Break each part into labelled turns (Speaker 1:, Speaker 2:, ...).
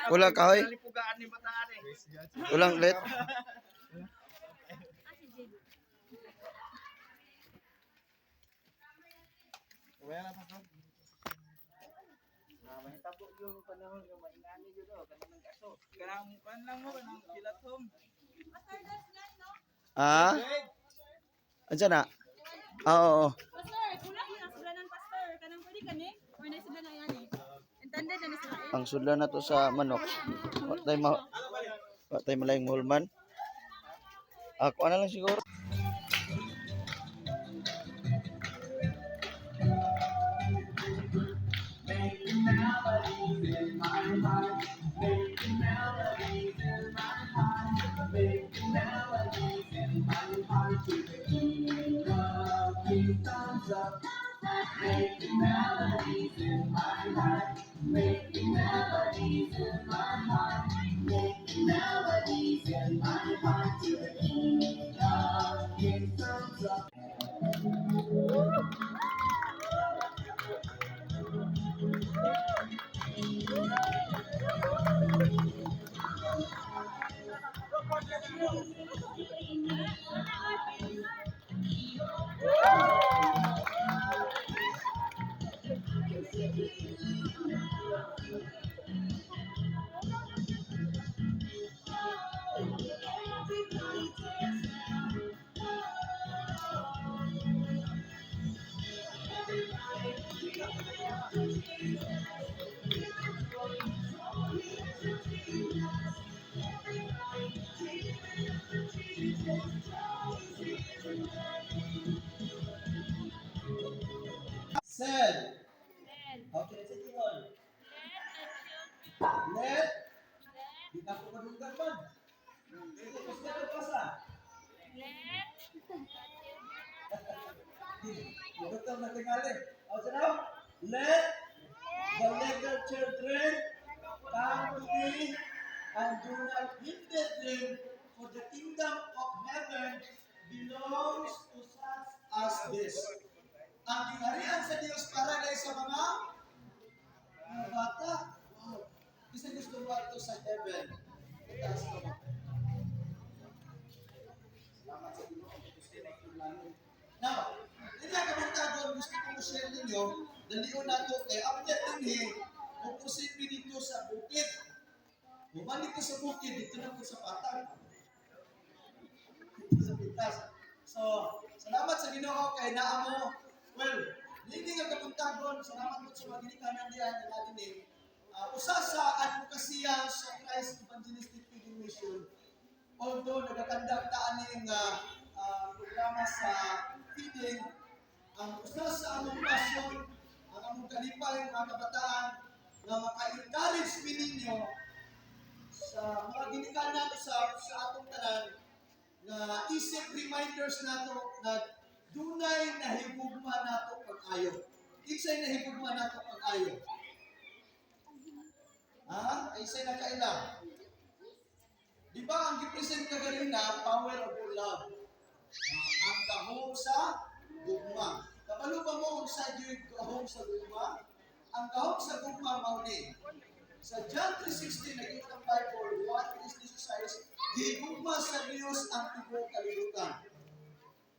Speaker 1: Wala kahoy? Walang let?
Speaker 2: Mahitabo yung panahon nga maingani jud oh, kanang kaso. Kanang kuan lang mo, kanang kilatom.
Speaker 1: Ah? Ansa na? Ah, oo.
Speaker 3: Pastor, kulang yung sudlanan, Pastor. Kanang pwede kani? Or na sudlan na yan eh. Intended na ni sila eh.
Speaker 1: Ang sudlan na to sa manok. Wa tay malayong mulman. Ako na lang siguro.
Speaker 4: Said. Okay, sige all. Let. Di na ko madunggan man. Sige, gusto na pasa.
Speaker 3: Let.
Speaker 4: Doktor na tingali. O, sino? Let the little children come to me and do not hinder them, for the kingdom of heaven belongs to such as this. Ang gingharian sa Diyos para na sa mga bata. Wow. Kasi gusto mo ito sa heaven. Itaas ka mo. Salamat sa Ginoo. Gusto na itong langit. Now, hindi na kabuntagon, gusto ko mo share ninyo, dalion na ito, kay after dinhi, mo-proceed mi dito sa bukid. Human dito sa bukid, dito na po sa patag. Dito sa pitas. So, salamat sa Ginoo kay naa mo. Well, hindi nga kabuntagon, salamat po sa mga ginikanan diyan nga dinhi. Usa sa advokasya sa Christ Evangelistic Feeding Mission, although nagakandak ta aning programa sa feeding, ang usa sa among passion, ang among kalipay, mga kabataan, nga maka-encourage mi ninyo sa mga ginikanan sa atong tanan nga isip reminders nato nga dunay nahigugma nato pag-ayo. Kinsay nahigugma nato pag-ayo? Ha? Kinsay nakaila? Di ba ang gi-present ka ganina, power of love? Ang gahom sa gugma. Kabalo ba mo unsa gyud gahom sa gugma? Ang gahom sa gugma mao ni sa John 3:16, nag-ingon ang Bible, 1:16, gigugma sa Dios ang tibuok kalibutan.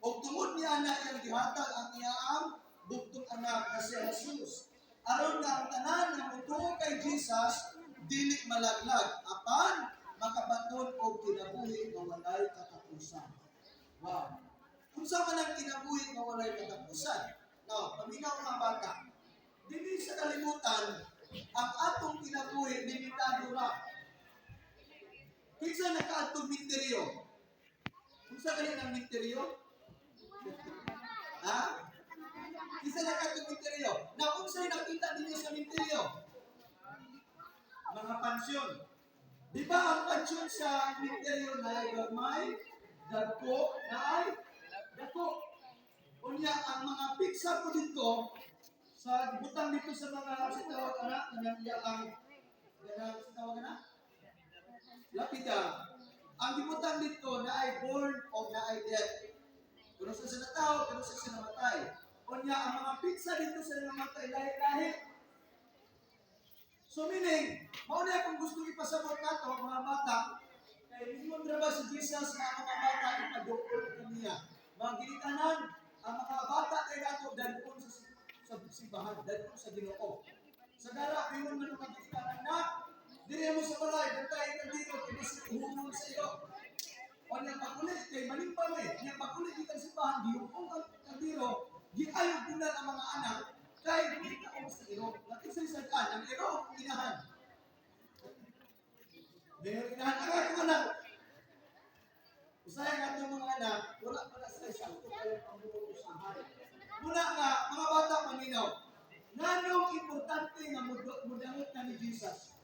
Speaker 4: Og tungod niya na iyang gihatag ang iyang bugtong anak na si Jesus, aron nga ang tanan nga motuo kay Jesus dili malaglag apan makabaton og kinabuhi nga walay katapusan. Wow. Unsa man ang kinabuhi nga walay katapusan? Now, paminaw, mga bata. Dili sa kalibutan, ang atong kinabuhi limitado ra. Kinsa nakaadtong Minteryo? Unsa kani ang Minteryo? Ha? Kinsa nakaadtong Minteryo? Na unsay nakita ninyo sa Minteryo? Mga pansyon. Di ba ang pansyon sa Minteryo na ay gamay, dagko, na ay dako? Unya, ang mga petsa po dito, sa butang dito sa mga sa tawag ana, kanang iya ang kanang sa tawag ana? Lapida. Ang gibutang dito na ay born o na ay death. Kuno sa siya natawo, kuno sa siya namatay. Unya, ang mga petsa dito sa namatay, lahi-lahi. So meaning, mao na akong gusto ipasabot nato mga bata, kay mingon ra ba si Jesus nga ang mga bata ipaduol kaniya? Mga ginikanan, ang mga bata kay nato dadon sa simbahan, dadon sa Ginoo. Sa dara ingon man ang mga ginikanan na diri mo sa balay, bantay ka dito kay bisig humon sa iyo. O niyang pag-uli, kay malimba mo eh. Niyang pag-uli gikan simbahan, giyungkong ang kandiro, giayog bulan ang mga anak, kay dili ka sa iro. Nakisay sa daan, ang iro, inahan. Meron inahan ang atong anak. Usahay ang atong mga anak, wala pa na sila sakto kayo pamulong usahay. Muna nga, mga bata paminaw, nganong importante nga mudangot na ni Jesus?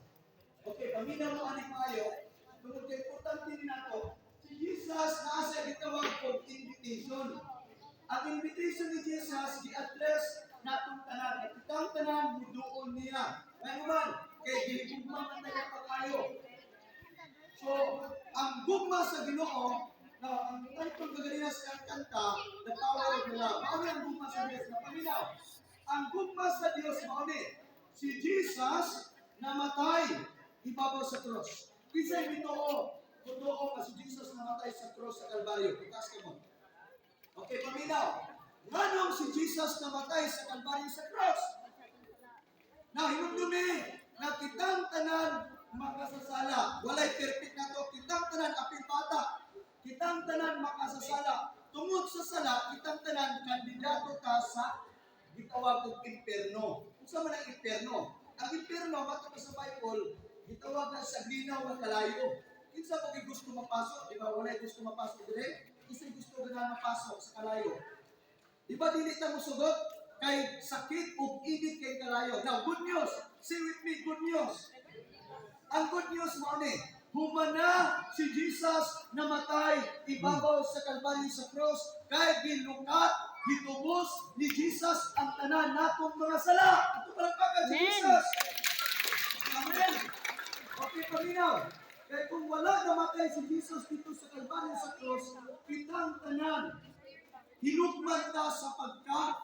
Speaker 4: Okay, paminaw mo aning maayo, tungod kay importante ni nato, si Jesus naa sa gitawag og invitation. Ang invitation ni Jesus gi-address natong tanan. At kitang tanan muduol niya. Ngayon man, kay gihigugma man tayo pag-ayo. So, ang gugma sa Ginoo, na ang title kaganina sa kanta, The Power of Love. Mao ni ang gugma sa Dios na paminaw. Ang gugma sa Dios mao ni si Jesus namatay ibabaw sa cross. Kinsay mituo, totoo nga si Jesus namatay sa cross sa Kalbaryo? Itaas ka mo. Okay, paminaw. Nganong si Jesus namatay sa Kalbaryo sa cross? Na hinumdumi na kitang tanan makasasala. Walay perfect na to. Kitang tanan apil bata. Kitang tanan makasasala. Tungod sa sala, kitang tanan kandidato ta sa gitawag og impierno. Unsa man ang impierno? Ang impierno matod sa Bible, gitawag na sa linaw nga kalayo. Kinsa ba kay gusto mapasok? Di ba walay gusto mapasok dire? Kinsa gusto ganahan mapasok sa kalayo? Di ba dili ta mosugot? Kay sakit ug init kay kalayo. Now, good news. Say with me, good news. Ang good news mao ni, humana si Jesus namatay ibabaw sa Kalbaryo sa cross kay gilukat, gitubos ni Jesus ang tanan natong mga sala. Ito palakpakan si
Speaker 3: Amen.
Speaker 4: Jesus. Amen. Okay, paminaw. Kaya kung wala namatay si Jesus dito sa Kalbaryo sa cross, kitang tanan, hinukman ta sa pagka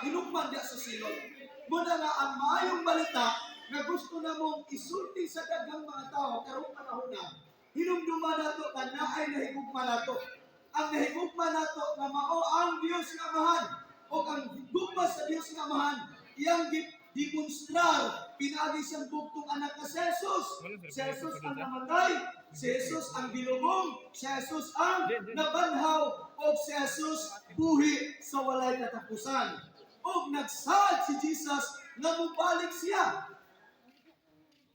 Speaker 4: hinukman diya sa silot. Muna nga ang maayong balita nga gusto na mong isulti sa daghang mga tao karong panahon na, hinumduma nato nga naay nahigugma nato. Ang nahigugma nato nga mao ang Dios nga Amahan o ang gugma sa Dios nga Amahan iyang demonstrar pinaagi siyang bugtong anak na si Jesus. Si Jesus ang namatay, si Jesus ang gilubong, si Jesus ang nabanhaw, o si Jesus buhi sa walay katapusan. Og nagsaad si Jesus nga mubalik siya.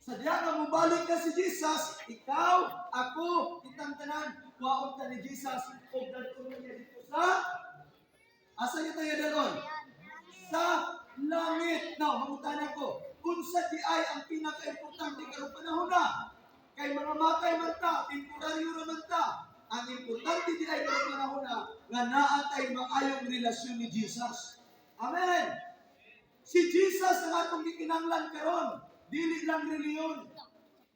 Speaker 4: Sa diya nga mubalik na si Jesus, ikaw, ako, kitang tanan, kuhaon ta ni Jesus, og dadon niya dito sa, asa niya tayo dalon? Sa langit. Now, mangutana ko, unsa di ay ang pinaka-importante karong panahon na? Kay mga matay man ta, temporaryo ra man ta. Ang importante di ay karong panahon na nga naa tay maayong relasyon ni Jesus. Amen. Si Jesus ang atong gikinahanglan karon, dili lang reliyon.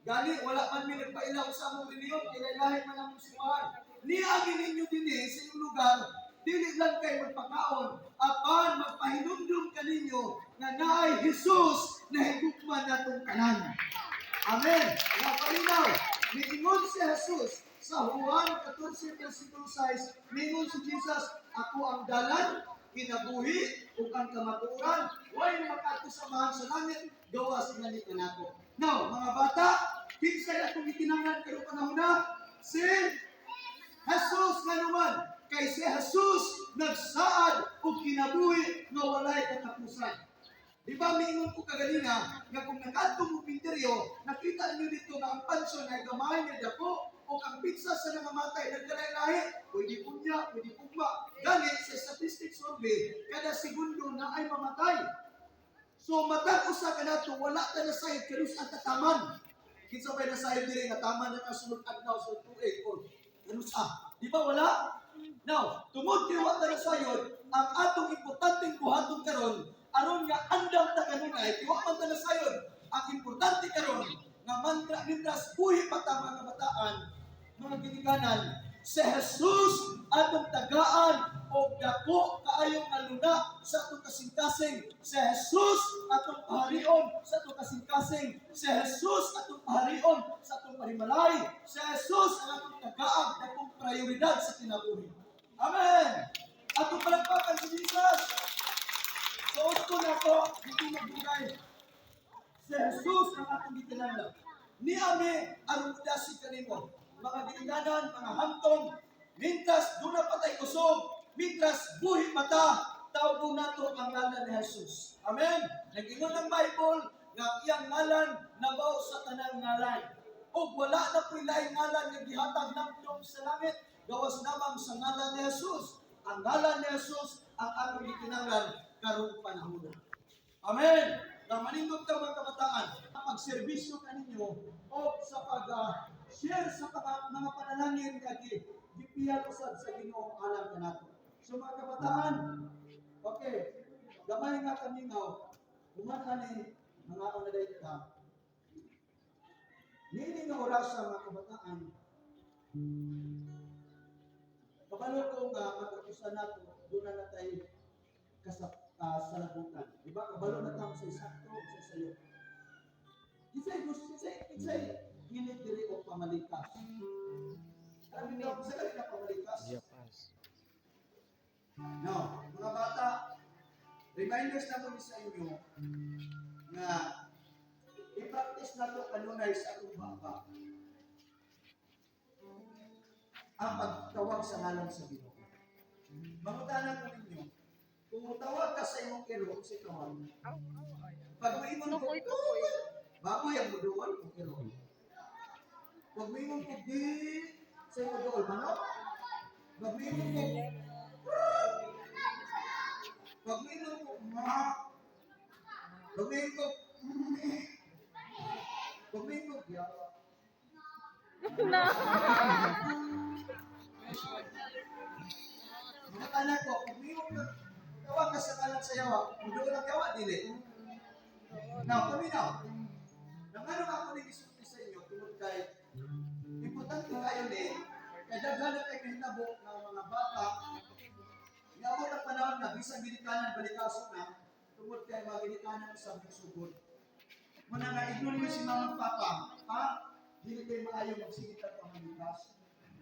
Speaker 4: Gani wala man mi nagpailaw sa among reliyon, kay lahi man among simbahan. Niagi ninyo dinhi sa inyong lugar, dili lang kay magpakaon, apan magpahinumdum kaninyo nga naay Jesus na higugma natong tanan. Amen. Nga paminaw, miingon si Jesus sa Juan 14 versikulo 6, miingon si Jesus, "Ako ang dalan, kinabuhi, ug ang kamatuoran, way makaadto sa Amahan sa langit, gawas ngani kanako." Now, mga bata, kinsay atong gikinahanglan karong panahon na? Si Jesus. Nga naman, kay si Jesus nagsaad og kinabuhi nga walay katapusan. Di ba miingon ko kaganina nga kung nakadto mo pinteryo, nakita niyo dito nga ang pansyon ay gamay nga dako o ang petsa sa nangamatay nagkalahi-lahi, pwede unya, pwede ugma. Gani sa statistics survey, kada segundo na ay mamatay. So matag usa kanato wala ta nasayod kanus ang tataman. Kinsa bay nasayod diri nga taman na ang sunod adlaw, sunod tuig or kanus ah? Di ba wala? Now, tungod kay wa ta nasayod, ang atong importanteng buhaton karon aron nga andam ta kanunay, kay wa man ta nasayod, ang importante karon nga mantra mintras buhi pa ta, mga kabataan, mga ginikanan, si Jesus atong tagaan og dako kaayong nga luna sa atong kasing-kasing. Si Jesus atong paharion sa atong kasing-kasing. Si Jesus atong paharion sa atong panimalay. Si Jesus ang atong tagaan dakong prioridad sa kinabuhi. Amen. Atong palakpakan si Jesus. Suot ko na ko, hindi magbugay. Si Jesus ang atong gikinahanglan. Ni ami aron mudasig kanimo. Mga ginikanan, mga hamtong, mintras duna pa tay kusog, mintras buhi pa ta, tawgon nato ang ngalan ni Jesus. Amen. Nag-ingon ang Bible nga ang iyang ngalan nabaw sa tanang ngalan. Ug wala na po'y laing ngalan nga gihatag namdom sa langit gawas lamang sa ngalan ni Jesus. Ang ngalan ni Jesus ang atong gikinahanglan karong panahon. Amen. Na manindot ka, mga kabataan, pagserbisyo kaninyo o sa pag-share sa mga panalangin nga gipiyal usab sa Ginoo alang kanato. So mga kabataan, okay, gamay nga kamingaw, human ani mga unaday ka. Niini nga orasa, mga kabataan, kabalo ko nga matag usa nato, duna na tay kasap salabutan. Di ba? Kabalo na ta sa sakto sa sayo. Kinsay gusto, kinsay hilig diri og pamalikas? Alam niyo, sa kali na pamalikas?
Speaker 1: Japas.
Speaker 4: No, mga bata, reminders na mo sa inyo nga i-practice na to kanunay sa atong baba ang pagtawag sa ngalan sa Ginoo. Mangutana ko ninyo, kung tawag ka sa imong iro, sa tawag. Pag moingon ko, baboy ang muduol o iro. Pag moingon ko, di sa imong duol, manok. Pag moingon ko, pag moingon ko, ma. Pag moingon ko, pag moingon ko, ya. Mga anak ko, kung moingon ka, tawag ka sa ngalan sa yawa, muduol ang yawa, dili. Now, kami now. Nang ano ako ning isulti sa inyo, tungod kay importante kayo ni, kay daghan na kay kahitabo ng mga bata, niabot ang panahon nga bisan ginikanan balikaso na, tungod kay mga ginikanan sa sugod. Muna nga ignon mo si mama at papa, ha? Dili kay maayo magsigit ang pamalikas.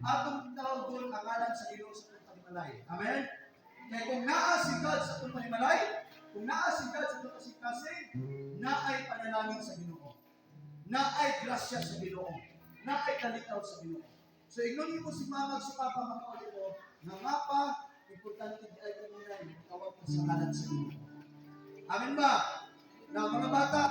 Speaker 4: Atong tawgon ang ngalan sa Ginoo sa atong panimalay. Amen? Kaya kung naa si God sa atong panimalay, kung naa si God sa atong kasing-kasing, naay panalangin sa Ginoo. Naay grasya sa Ginoo. Naay kalikaw sa Ginoo. So ignon mo si mama at si papa makauli ko, nga mapa, importante di ay kanunay, tawag ka sa ngalan sa Ginoo. Amen ba? Na mga bata,